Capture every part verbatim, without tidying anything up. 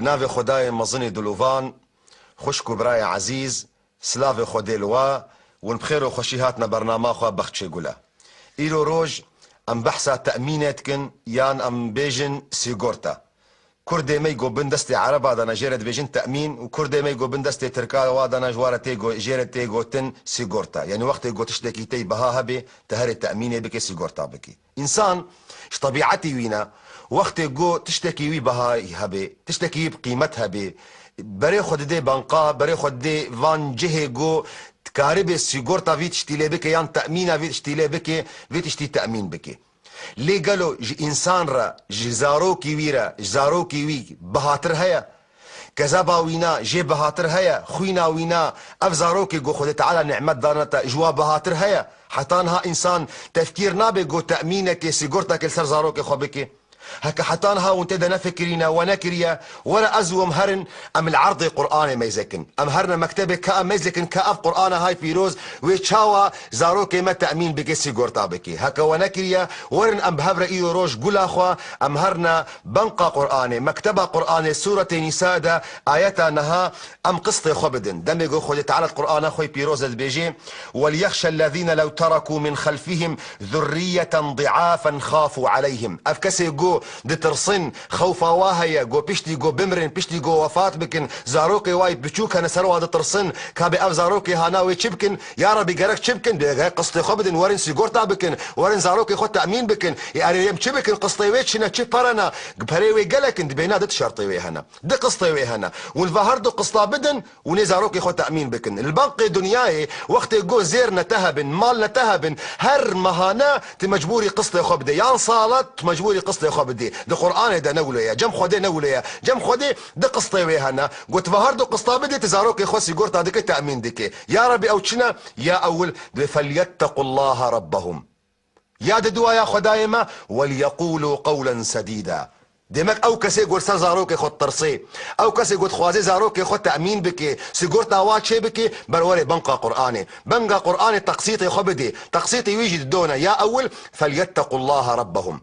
Navê Xwedayê mezinê dilovan, xwişk û birayê ezîz, silavê Xwedê li we, hûn bi xêr û xweşî hatine bernama xwe Bexçê Gule. Îro roj em behsa temînê dikin, yan em bêjin sîgorta. Kurdê me go bin destê Ereba de ne, jê re dibêjin temîn, û kurdê me go bin destê Tirka wa de ne, ji wa re tê go-, jê re tê gotin sîgorta. Yanî wextê go tiştekî tey biha hebe, te herê temînê bike, sîgorta bike. Însan ji tebîetê wî ne, wextê go tiştekî wî biha hebe, tiştekî wî bi qîmet hebe, berê xwe didê banka, berê xwe didê van cihê go dikaribê sîgorta vî tiştî lê bike yan temîna vî tiştî lê bike, vî tiştî temîn bike. Lê gelo ji însan re, ji zarokî wî re, ji zarokî wî bihatir heye? Kezeba wî na jê bihatir heye? Xwîna wî na, ev zarokê go Xwedê Teala nîmet dane te, ji wa bihatir heye? Heta niha însan tefkîr nabe go temînekê, sîgortekê li ser zarokê xwe bike? Heke heta niha hûn tê de nefikirîne, we nekiriye, were ez û em herin, em li erdê Qur'anê mêze kin. Em herine mektebê ka em mêze kin ka ev Qur'ana hay pîroz wê çawa zarokê me temîn bike, sîgorta bike. Heke we nekiriye, werin em bi hev re îro roj gula xwe, em herine banka Qur'anê, mekteba Qur'anê, Sûretê Nîsa de ayeta niha em qistê xwe bidin. Demê go Xwedê Teala di Qur'ana xwe pîroz de dibêje, "وليخش الذين لو تركوا من خلفهم ذرية ضعافا خافوا عليهم." Ev kesê go ditirsin, xewfa wa heye, go piştî go bimirin, piştî go wefat bikin, zarokê wa yî biçûk hene, ser wa ditirsin, ka bê ev zarokê hana wê çi bikin? Ya Rebî, gerek çi bikin? Bê gerek qistê xwe bidin, werin sîgorta bikin, werin zarokê xwe temîn bikin. Ê erê em çi bikin? Qistê wê çi ne, çi pere ne? Perê wê gelek in, dibê na di şertê wê hene. Di qistê wê hene. Hûn va her du qista bidin, hûn ê zarokê xwe temîn bikin. Li bankê dinyayê, wextê go zêr ne te hebin, mal ne te hebin, her mehane tu mecbûrî qistê xwe bidê. Yan sala tu mecbûrî qistê xwe bidê. Di Qur'anê de ne wilo ye, cem Xwedê ne wilo ye. Cem Xwedê di qistê wê hene. Got va her du qista bidê, tu zarokê xwe sîgorta dike, temîn dike. Ya Rebî ew çi ne? Ya ewil dibê, "فليتقوا الله ربهم." Ya di duaya Xwedayê me, "وليقولوا قولا سديدا." Demek ew kesê got ser zarokê xwe ditirsê, ew kesê got dixwazê zarokê xwe temîn bike, sîgorta wa çê bike, ber werê banka Qur'anê. Banka Qur'anê teqsîtê xwe bidê. Teqsîtê wî jî di do ne. Ya ewil, "فليتقوا الله ربهم."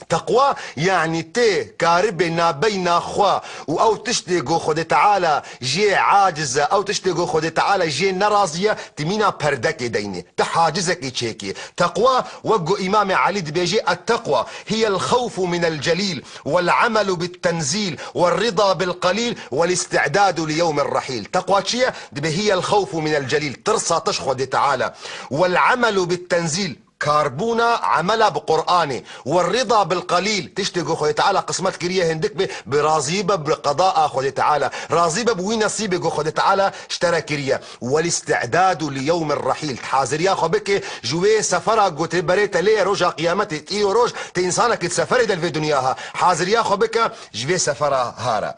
Teqwa, yanî tê karibê nabeyna xwe û ew tiştê ku Xwedê Teala jê aciz e, ew tiştê ku Xwedê Teala jê nerazî ye, tu mîna perdekê deynê, tu hacizekê çêkê. Teqwa, wek ku Îmamê Elî dibêjê, "التقوى هي الخوف من الجليل والعمل بالتنزيل والرضا بالقليل والاستعداد ليوم الرحيل." Teqwa çi ye? Dibê, "هي الخوف من الجليل." Tirsa te ji Xwedê Teala. "والعمل بالتنزيل." Karbûna emela bi Qur'anê. "والرضا بالقليل." Tiştê ku Xwedê Teala qismet kiriye hindik be, bi razî be bi qeda a Xwedê Teala. Razî be bi wî nesîbê ku Xwedê Teala ji te re kiriye. "والاستعداد ليوم الرحيل." Haziriya xwe bike ji wê sefera ku tê berê te lê ye, roja qiyametê, îro roj tê însanekî di seferê de li vê dinya ha. Haziriya xwe bike ji vê sefera ha re.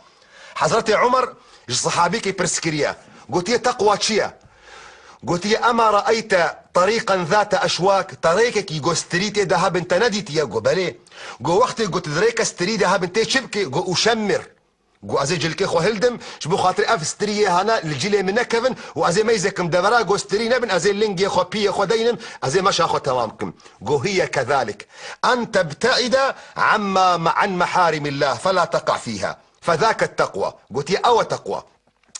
Hezretê Umer ji sehabîkê pirs kiriye. Gotiye, "Teqwa çi ye?" Gotiye, "أما رأيت طريقا ذات أشواك؟" Te rêkekî go stirî tê de hebin te nedîtiye? Go, "Belê." Go, "Wextê go tu di rêke stirî de hebin tê çi bikê?" Go, "أشمر." Go, "Ez ê cilkê xwe hildim, ji bo xatirê ev stiriyê hane li cilê min nekevin û ez ê meyzekim devera go stirî nebin, ez ê lingê xwe, piyê xwe deynim, ez ê meşa xwe temam kim." Go, "هي كذلك. أن تبتعد عما، عن محارم الله فلا تقع فيها. فذاك التقوى." Gotiye, "Ew e teqwa."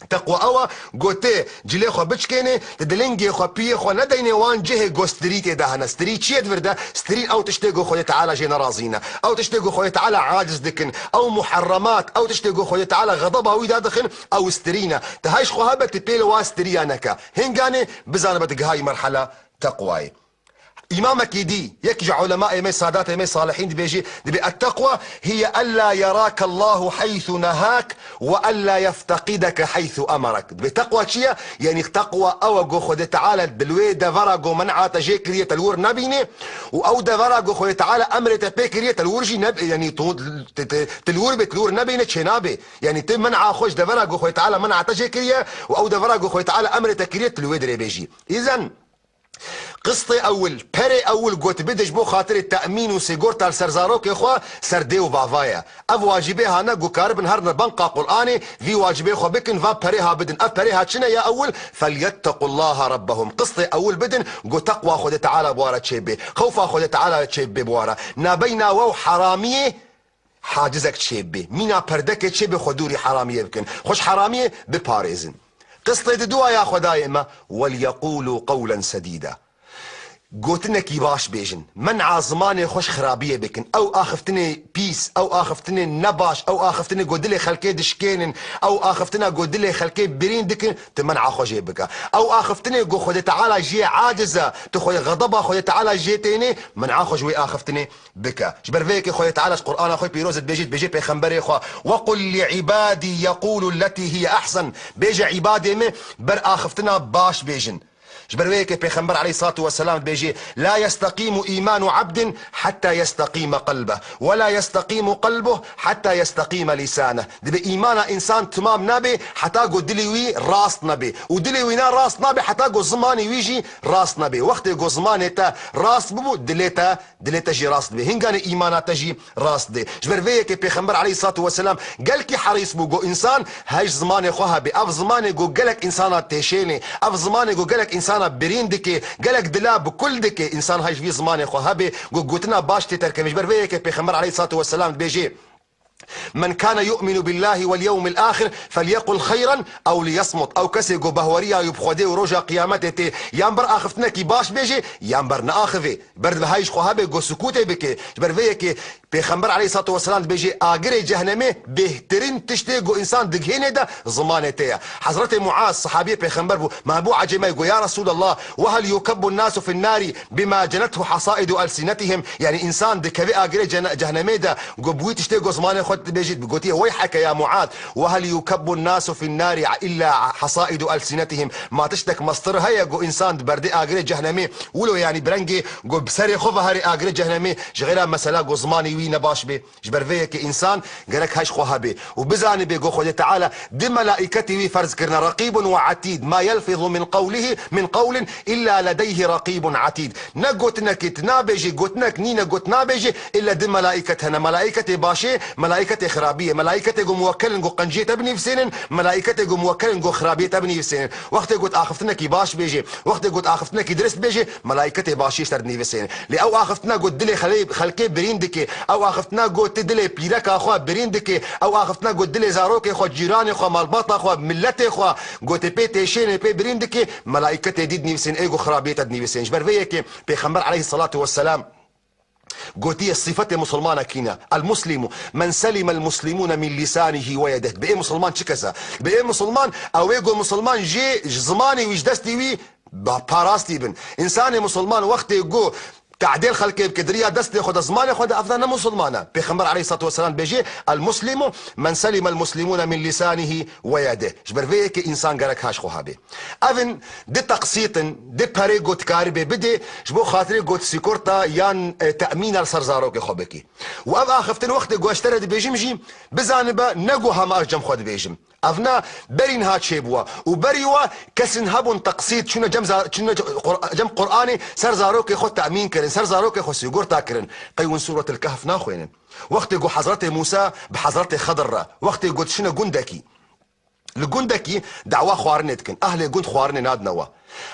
Teqwa ew e, got, tê cilê xwe biçikênê, tu dilingê xwe, piyê xwe nedeynê wan cihê go stirî tê de hene. Stirî çi ye di vir de? Stirî ew tiştê ku Xwedê Teala jê nerazî ne. Ew tiştê ku Xwedê Teala aciz dikin. Ew muherremat, ew tiştê ku Xwedê Teala xedeba wî dadixin, ew stirî ne. Tu hay ji xwe hebe, tu pêlê wa stiriya neke. Hinganê bizanibe tu gihayî merhela teqwayê. Îmamekî dî, yek ji ulemayê me, sadatê me salihîn dibêjî, dibê, "التقوى هي ألا يراك الله حيث نهاك وألا يفتقدك حيث أمرك." Dibê teqwa çi ye? Yanî teqwa ew e ku Xwedê Teala di li wê devera ku men'a te jê kiriye te li wir nebînê û ew devera ku Xwedê Teala emrê te pê kiriye te li wir jî neb-, yanî tu, tu, tu, tu li wir bê, tu li wir nebînê çênabê. Yanî tu men'a xwe ji devera ku Xwedê Teala men'a te jê kiriye û ew devera ku Xwedê Teala emrê te kiriye tu li wê dirê bê jî. Îzen Qistê ewil, perê ewil got bide ji bo xatirê temîn û sîgorta li ser zarokê xwe, ser dê û bava ye. Ev wacibê hane ku karibin herine banka Qur'anê, vî wacibê xwe bikin, va perê ha bidin. Ev perê ha çi ne ya ewil? "فليتقوا الله ربهم." Qistê ewil bidin, ku teqwa Xwedê Teala bi wa re çêbê. Xewfa Xwedê Teala çêbê bi wa re. Nabeyna we û heramiyê, hacizek çêbibe. Mîna perdekê çêbe, xwe dûrî heramiyê bikin. Xwe ji heramiyê biparêzin. Qistê diduwa ya Xwedayê me, "Welyeqûlû qewlen sedîda." Gotinekî baş bêjin. Men'a zimanê xwe ji xirabiyê bikin. Ew axiftinê pîs, ew axiftinê nebaş, ew axiftinê ku dilê xelkê dişkênin, ew axiftina ku dilê xelkê birîn dikin, tu men'a xwe jê bike. Ew axiftinê ku Xwedê Teala jê aciz e, tu xwe xedeba Xwedê Teala jê tênê, men'a xwe ji wê axiftinê bike. Ji ber vê yekê Xwedê Teala ji Qur'ana xwe pîroz dibêjî, dibêjê pêxemberê xwe, "Wequl li ibadî yeqûlu lletî hiye ehsen." Bêje îbadê min ber axiftina baş bêjin. Ji ber vê yekê Pêxember aleyhissalatu vesselam dibêjê, "La yesteqîmu îmanu abdin hatta yesteqîme qelbeh, ve la yesteqîmu qelbuh hatta yesteqîme lîsaneh." Dibe îmana însan timam nabe heta ku dilê wî rast nebe. Û dilê wî na rast nabe heta ku zimanê wî jî rast nebe. Wextê ku zimanê te rast bibû, dilê te, dilê te jî rast dibe. Hinganê îmana te jî rast dê. Ji ber vê yekê Pêxember aleyhissalatu vesselam gelkî herîs bû ku însan hej zimanê xwe hebe. Ev zimanê ku gelek însana têşênê, ev zimanê ku gelek însana birîn dike, gelek dila bi kul dike. Însan hej vî zimanê xwe hebe ku gotina baş tê derkeve. Ji ber vê yekê Pêxember aleyhissalatu vesselam dibêjê, "Men kane yu'minu billahi vel yewmil ahir felyequl xeyran ew liyesmut." Ew kesê ku bahweriya wî bi Xwedê û roja qiyametê tê, yan ber axiftinekî baş bêje, yan ber neaxive. Ber dibe hej xwe hebe ku sukûtê bike. Ji ber vê yekê Pêxember aleyhissalatu vesselam dibêje, agirê cehnemê bêhtirîn tiştê ku însan digihênê de zimanê te ye. Hezretê Muaz, sahabiyê Pêxember bû, me hebû ecêbî, got, "Ya Resulallah, ve hel yukebbu nasu fin nari bima cenethu hasaidu elsinetihim?" Yani însan dikeve agirê cehne-, cehnemê de, ku bi wî tiştê ku zimanê xwe dibêjî, gotiye, "Weyheke ya Muaz, ve hel yukebbu nasu fin nari illa hasaidu elsinetihim." Ma tiştek mestir heye ku însan diberdê agirê cehnemê, Wilo, yanî bi rengê ku bi serê xwe ve herê agirê cehnemê, ji xêra mesela ku zimanê wî ne baş bê. Ji ber vê yekê însan gerek hej xwe hebê û bizanibê ku Xwedê Teala di melaîketê wî ferz kirine, "Reqîbun ve etîd, ma yelfizu min qewlihi, min qewlin illa ledeyhi reqîbun etîd." Ne gotinekê tu nabêjî, gotinek nîne ku tu nabêjî, illa di melaîket hene. Melaîketê başê, melaîketê xirabiyê, melaîketê ku muwekkel in ku qenciyê te binivîsênin, melaîketê ku muwekkel in ku xirabiyê te binivîsênin. Wextê ku tu axiftinekî baş bêjî, Wextê ku tu axiftinekî dirist bêjî, melaîketê başî ji te re dinivîsêne. Lê ew axiftina ku dilê xelê-, xelkê birîn dike, ew axiftina ku tu dilê pîreka xwe birîn dike, ew axiftina ku dilê zarokê xwe, cîranê xwe, malbata xwe, miletê xwe, ku tu pê têşênê, pê birîn dike, melaîketê dî dinivîsên, ê ku xirabiyê te dinivîsên. Ji ber vê yekê Pêxember aleyhisselatu vesselam Gotiye, sifetê musulmana kî ne? El muslimu men selime el muslimune min lisanihi ve yedih. Bi ê musulman çi kes e? Bi ê musulman, ew ê ku musulman jê ji zimanê wî, ji destê wî ba-, parastî bin. Însanê musulman wextê ku tadêl xelkê bike, di riya destê xwe de, zimanê xwe de, ev da ne musulman e. Pêxember aleyhissalatu vesselam bêjê, "El muslimu men selime el muslimune min lisanihi ve yedih." Ji ber vê yekê însan gerek haş xwe habe. Ev in di teqsît in, di perê ku dikaribê bidê, ji bo xatirê ku sigorta yan, e, te'mîna li ser zarokê xwe bikî. Û ev axiftin wextê ku ez ji te re dibêjim jî, bizanibe ne ku hema ez cem xwe dibêjim. Ev ne berî niha çêbûye. Û berî we kesin hebûn teqsît, çûne cem za-, çûne ce-, Qur-, cem Qur'anê ser zarokê xwe te'mîn kirin, ser zarokê xwe sigorta kirin. Qey hûn Sûretil Kehf naxwênin? Wextê ku Hezretê Mûsa bi Hezretê Xedir re, wextê ku diçine gundekî, Li gundekî dawa xwarinê dikin. Ehlê gund xwarinê nadine we.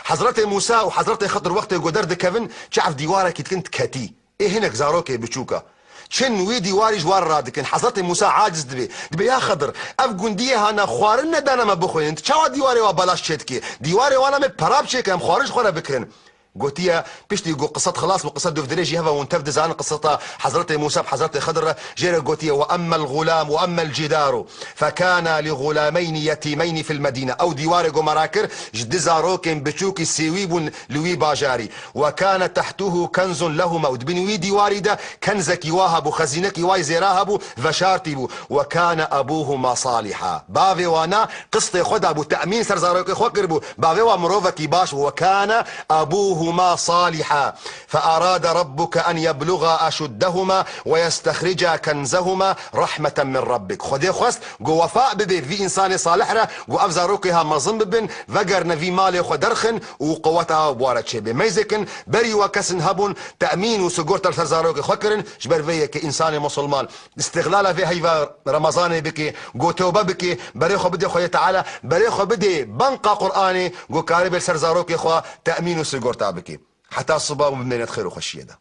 Hezretê Mûsa û Hezretê Xedir wextê ku derdikevin, çav dîwarekî dikin diketî. Ê hinek zarokê biçûk e. Çin wî dîwarî ji wan radikin. Hezretê Mûsa aciz dibe. Dibe, "Ya Xedir, ev gundiyê hana xwarin nedane me bixwînin. Tu çawa dîwarê wa belaş çêdikî? Dîwarê wana me perab çêke, em xwarin ji xwe re bikirin." Gotiye, piştî ku qisset xilas bû, qisset dûvdirêj jî heve hûn tev dizanin, qisseta Hezretê Mûsa bi Hezretê Xedir re, jê re gotiye, "Ve emmel gulam ve emmel cidaru fekana li gulameynî yetîmeynî fil medîne." Ew dîwarê ku me rakir, ji di zarokên biçûkî sêwî bûn li wî bajarî. "Ve kane tehtuhu kenzun lehuma." Û di bin wî dîwarî de kenzekî wa hebû, xezînekî wa yê zêra hebû, veşartî bû. "Ve kane ebûhuma saliha." Bavê wana qistê xwe dabû, te'mîn ser zarokê xwe kiribû. Bavê wa mirovekî baş bû. "Ve kane ebûhuma saliha. Fe arade rabbuke en yebluga eşuddehuma ve yestexrica kenzehuma rahmeten min rabbik." Xwedê xwest ku wefa bibe vî însanê salih re, ku ev zarokê ha mezin bibin, vegerine vî malê xwe derxin û quweta bi wa re çêbe. Meyzêkin berî we kesin hebûn, te'mîn û sigorta li ser zarokê xwe kirin, ji ber vê yekê însanê musulman Îstixlala vê heyva Remezanê bike, ku tewbe bike, berê xwe bide Xwedê Teala, berê xwe bide banka Qur'anê, ku karibe li ser zarokê xwe te'mîn û sigorta bike. Heta siba û bimêne di xêr û xweşiyê de.